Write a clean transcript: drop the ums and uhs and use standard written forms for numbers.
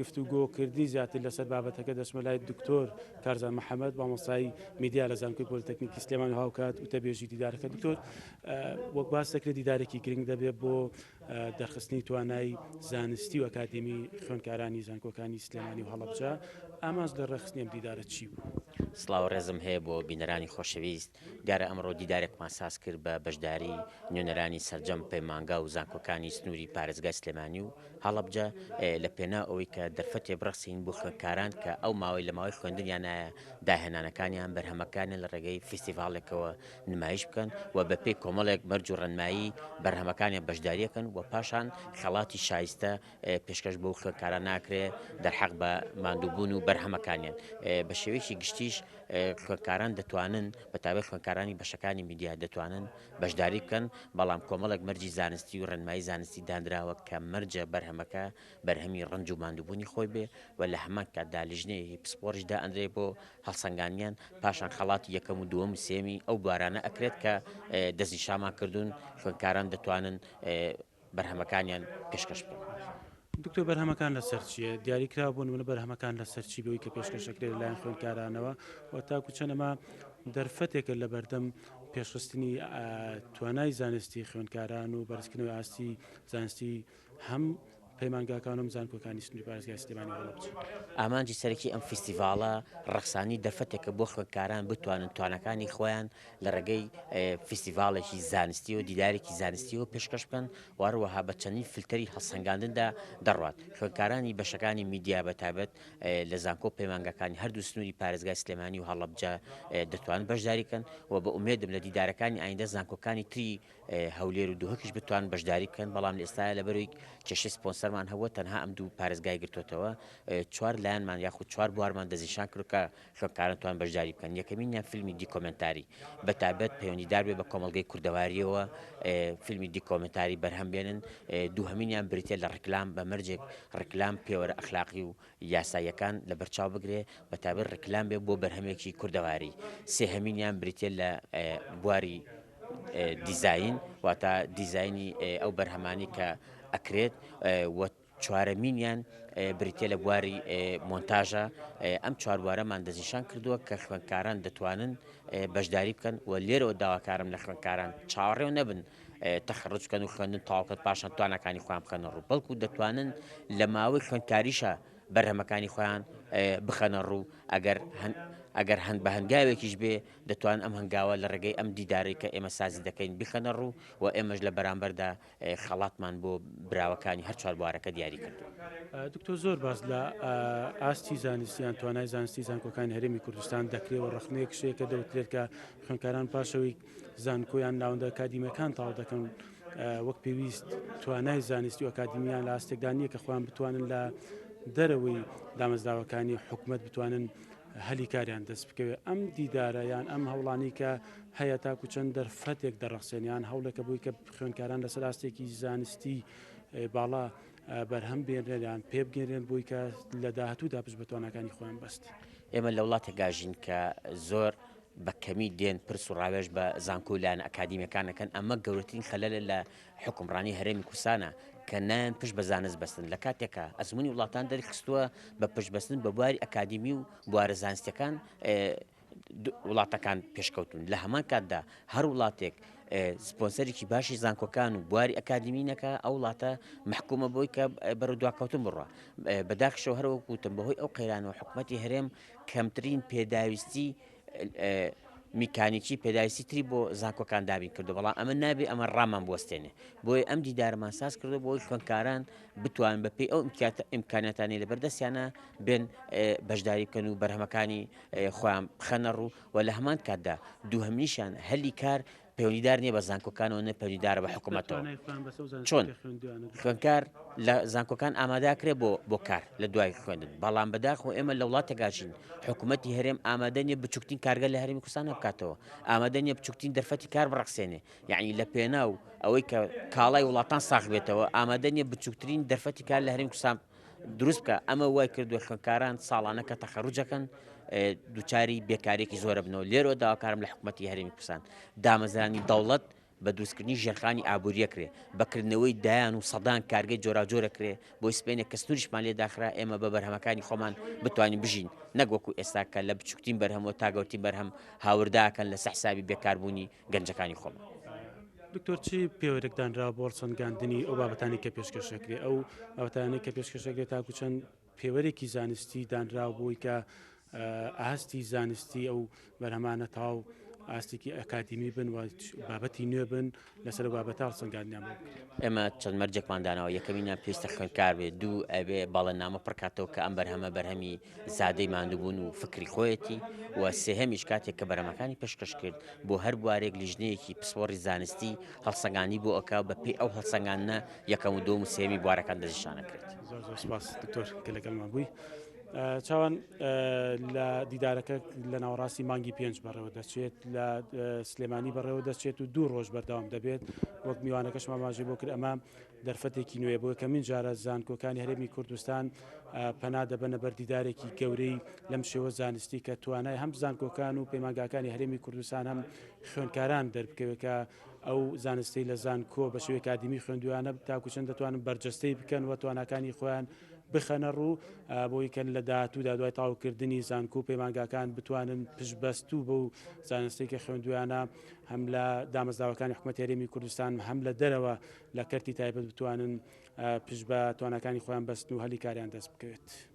گفتوگۆکردنی زیاتر لەسەر بابەتەکە دەچمە لای دکتۆر کارزان محەمەد، مامۆستای میدیا لە زانکۆی پۆلیتەکنیکی سلێمانی و هاوکات وتەبێژی دیدارەکە. دکتۆر، وەک باس دەکرێت دیدارێکی گرنگ دەبێت بۆ دەرخستنی توانای زانستی و ئەکادیمی خوێندکارانی زانکۆکانی سلێمانی و هەڵەبجە، ئامانج لە ڕێکخستنی ئەم دیدارە چی بوو؟ سڵاو و ڕێزم هەیە بۆ بینەرانی خۆشەویست، دیارە ئەمڕۆ دیدارێکمان ساز کرد بە بەشداری نوێنەرانی سەرجەم پەیمانگا و زانکۆکانی سنووری پارێزگای سلێمانی و هەڵەبجە لە پێناو ئەوەی کە دەرفەتێ بڕەخسێنین بۆ خوێندکاران کە ئەو ماوەی لە ماوەی خوێندنیانایە داهێنانەکانیان بەرهەمەکانیان لە ڕێگەی فیستیڤاڵێکەوە نمایش بکەن و بە پێی کۆمەڵێک مەرج و ڕێنمایی بەرهەمەکانیان بەشداریەکەن و پاشان خەڵاتی شایستە پێشکەش بەو خوێندکاران ناکرێ دەرحەق بە ماندووبوون و بەرهەمەکانیان بە شێوەیەکی گشتیش خوێندکاران دەتوانن بە تایبەت خوێندکارانی بەشەکانی میدیا دەتوانن بەشداری بکەن، بەڵام کۆمەڵێک مەرجی زانستی و ڕێنمایی زانستی دانراوە کە مەرجە بەرهەمەکە بەرهەمی ڕەنج و ماندووبوونی خۆی بێ و لە هەمان کاتدا لیژنەیەکی پسپۆڕیش دائەنرێ بۆ هەڵسەنگاندنیان، پاشان خەڵاتی یەکەم و دووەم و سێیەمی ئەو بوارانە ئەکرێت کە دەستنیشانمان کردوون، خوێندکاران دەتوانن بەرهەمەکانیان پێشکەش بکەن. دکتۆر بەرهەمەکان لەسەر چییە؟ دیاری کراوە بۆ نمونە بەرهەمەکان لەسەر چی بەوەی کە پێشکەش ئەکرێت لەلایەن خوێندکارانەوە و تاکو چەند ئەمە دەرفەتێکە لەبەردەم پێشخستنی توانای زانستی خوێندکاران و بەرزکردنەوەی ئاستی زانستی هەم پەیمانگاکان و زانکۆکانی سنووری پارێزگای سلێمانی و هەڵەبجە. ئامانجی سەرەکی ئەم فیستیڤاڵە ڕەخسانی دەرفەتێکە بۆ خوێندکاران بتوانن تواناکانی خۆیان لە ڕێگەی فیستیڤاڵێکی زانستی و دیدارێکی زانستیەوە پێشکەش بکەن و هەروەها بە چەندین فلتەری هەڵسەنگاندندا دەڕوات. خوێندکارانی بەشەکانی میدیا بە تایبەت لە زانکۆ و پەیمانگاکانی هەردوو سنووری پارێزگای سلێمانی و هەڵەبجە دەتوانن بەشداری بکەن و بە ئومێدم لە دیدارەکانی ئایندە زانکۆکانی تری هەولێر و دهۆکیش بتوانن بەشداری بکەن، بەڵام لە ئێستایا لەبەرەوەی کێشەی سپۆنسەرمان هەبووە تەنها ئەم دوو پارێزگای گرتووەتەوە چوار لایەنمان یاخود چوار بوارمان دەستنیشان کردووە کە خوێندکاران توان بەشداری بکەن، یەکەمینیان فیلمی دیکۆمێنتاری بە تایبەت پەیوەندیدار بێ بە کۆمەڵگەی کوردەوارییەوە فیلمی دیکۆمێنتاری بەرهەم بێنن، دووهەمینیان بریتیە لە ڕیکلام بە مەرجێک ڕیکلام پێوەرە ئەخلاقی و یاساییەکان لەبەرچاو بگرێ بە تایبەت ڕیکلام بێ بۆ بەرهەمێکی کوردەواری، سێهەمینیان بریتیە لە بواری دیزاین واتە دیزاینی ئەو بەرهەمانی کە ئەکرێت و چوارەمینیان بریتیە لە بواری مۆنتاژە، ئەم چوار بوارەمان دەستنیشان کردووە کە خوێندکاران دەتوانن بەشداری بکەن و لێرەوە داواکارم لە خوێندکاران چاوەڕێ نەبن تەخەڕوج بکەن و خوێندن تەواو بکەن پاشان تواناکانی خۆیان بخەنە ڕوو بەڵکو دەتوانن لە ماوەی خوێندکاریشە بەرهەمەکانی خۆیان بخەنە ڕوو ئەگەر ئەگەر هەند بە هەنگاوێکیش بێ دەتوان ئەم هەنگاوە لە ڕێگەی ئەم دیدارەی کە ئێمە سازی دەکەین بخەنە ڕوو و ئێمەش لە بەرامبەردا خەڵاتمان بۆ براوەکانی هەر چوار بوارەکە دیاری کردووە. دکتۆر زۆر باس لە ئاستی زانستی یان توانای زانستی زانکۆکانی هەرێمی کوردستان دەکرێت و ڕەخنەیەکش هەیە کە دەوترێت کە خوێندکاران پاشەوەی زانکۆ یان ناوەندە ئەکادیمیەکان تەواو دەکەن وەک پێویست توانای زانستی و ئەکادیمیان لە ئاستێکدا نییە کە خۆیان بتوانن لە دەرەوەی دامەزراوەکانی حکومەت بتوانن هەلی کاریان دەست بکەوێت ئەم دیدارە یان ئەم هەوڵانی کە هەیە تاکو چەند دەرفەتێک دەڕەخسێن یان هەوڵێکە بووی کە خوێندکاران لەسەر ئاستێکی زانستی باڵا بەرهەم بێنرێن یان پێ بگەێنرێن بووی کە لە داهاتوودا پشت بە تواناکانی خۆیان بەست. ئێمە لە وڵاتێکا ژین کە زۆر بە کەمی دێن پرس و ڕاوێژ بە زانکۆ و لایەنە ئەکادیمیەکان ئەکەن، ئەمە گەورەترین خەلەلە لە حوکمڕانی هەرێمی کوردستانە کە نایەن پشت بە زانست بەستن لە کاتێکا ئەزموونی وڵاتان دەریخستووە بە پشت بەستن بە بواری ئەکادیمی و بوارە زانستیەکان وڵاتەکان پێشکەوتون لە هەمان کاتدا هەر وڵاتێک سپۆنسەرێکی باشی زانکۆکان و بواری ئەکادیمی نەکا ئەو وڵاتە مەحکومە بۆی کە بەرەو دواکەوتن بڕوا بەداخیشەوە هەروەک وتم بەهۆی ئەو قەیرانەوە حکومەتی هەرێم کەمترین پێداویستی میکانیکی پێداویستی تری بۆ زانکۆکان دابین کردو بەڵام ئەمە نابێ ئەمە ڕامان بوەستێنێ بۆیە ئەم دیدارەمان ساز کردو بۆی خوێندکاران بتوان بە پێی ئەو ئیمکانیاتانەی لەبەردەستیانە بێن بەشداری بکەن و بەرهەمەکانی خۆیان بخەنە ڕوو و لە هەمان کاتدا دووهەمینیشیان هەلی کار پەیوەندیدار نییە بە زانکۆکانەوە نە پەیوەندیدارە بە حکوومەتەوە چۆن خوێندکار لە زانکۆکان ئاماداکرێ بۆ بۆ کار لە دوای خوێندن بەڵام بەداخەوە ئێمە لە وڵاتێکاژین حکوومەتی هەرێم ئامادە نیە بچووکترین کارگە لە هەرێمی کوردستان بکاتەوە ئامادە نیە بچووکترین دەرفەتی کار بڕەخسێنێ یعنی لە پێناو ئەوەی کە کاڵای وڵاتان ساغ بێتەوە ئامادە نیە بچووکترین دەرفەتی کار لە هەرێمی کوردستان دروست بکە ئەمە وای کردووە خوێندکاران ساڵانە کە تەخەروجەکەن دووچاری بێکارێکی زۆرە بنەوە لێرەوە داواکارم لە حکوومەتی هەرێمی کوردستان دامەزرانی دەوڵەت بە دروستکردنی ژێرخانی ئابووری ئەکرێ، بە کردنەوەی دەیان و سەدان کارگەی جۆراوجۆر ئەکرێ، بۆی سبەینێ کە سنووریشمان لێ داخرا ئێمە بە بەرهەمەکانی خۆمان بتوانین بژین، نەک وەکو ئێستا کە لە بچووکترین بەرهەمەوە تا گەورترین بەرهەم هاوردە ئەکەن لەسەر حسابی بێکاربوونی گەنجەکانی خۆمان. دکتۆر چ پێوەرێک دانراوە بۆ هەڵسەنگاندنی ئەو بابەتانەی کە پێشکەش ئەکرێ؟ ئەو بابەتانەی کە پێشکەش ئەکرێ تاکو چەند پێوەرێکی زانستی دانراو بۆی کە ئاستی زانستی ئەو بەرهەمانە تەواو ئاستێکی ئەکادیمی بن و بابەتی نوێ بن لەسەر بابەتە هەڵسەنگاندنیان بۆ بکرێت. ئێمە چەند مەرجێکمان داناوە، یەکەمینیان پێویستە خوێندکار بێت، دوو ئەبێ بەڵێننامە پڕکاتەوە کە ئەم بەرهەمە بەرهەمی زادەی ماندووبوون و فکری خۆیەتی و سێهەمیش کاتێک کە بەرهەمەکانی پێشکەش کرد بۆ هەر بوارێک لیژنەیەکی پسپۆڕی زانستی هەڵسەنگاندنی بۆ ئەکا و بەپێی ئەو هەڵسەنگاندنە یەکەم و دووەم و سێیەمی بوارەکان دەستنیشان ئەکرێت. زۆر زۆر سپاس دکتۆر کە لەگەڵمان بووی. چاوان لە دیدارەکە لە ناوەڕاستی مانگی پێنج بەڕێوە دەچێت لە سلێمانی بەڕێوە دەچێت و دوو ڕۆژ بەردەوام دەبێت وەک میوانەکەش ماماژەی بۆ کرد ئەمە دەرفەتێکی نوێ بۆ یەکەمین جارە زانکۆکانی هەرێمی کوردستان پەنا دەبەنە بەر دیدارێکی گەورەی لەم شێوە زانستی کە توانای هەم زانکۆکان و پەیمانگاکانی هەرێمی کوردستان هەم خوێندکاران دەربکەوێت کە ئەو زانستەی لە زانکۆ بە شێوەی ئەکادیمی خوێندویانە تاکو چەند دەتوانن بەرجەستەی بکەن و تواناکانی خۆیان بخەنە ڕوو بۆی کە لە داهاتوودا دوای تەواوکردنی زانکۆ و پەیمانگاکان بتوانن پشتبەستوو بەو زانستەی کە خوێندویانە هەم لە دامەزراوەکانی حکومەتی هەرێمی کوردستان هەم لە دەرەوە لە کەرتی تایبەت بتوانن پشت بە تواناکانی خۆیان بەستن و هەلی کاریان دەست بکەوێت.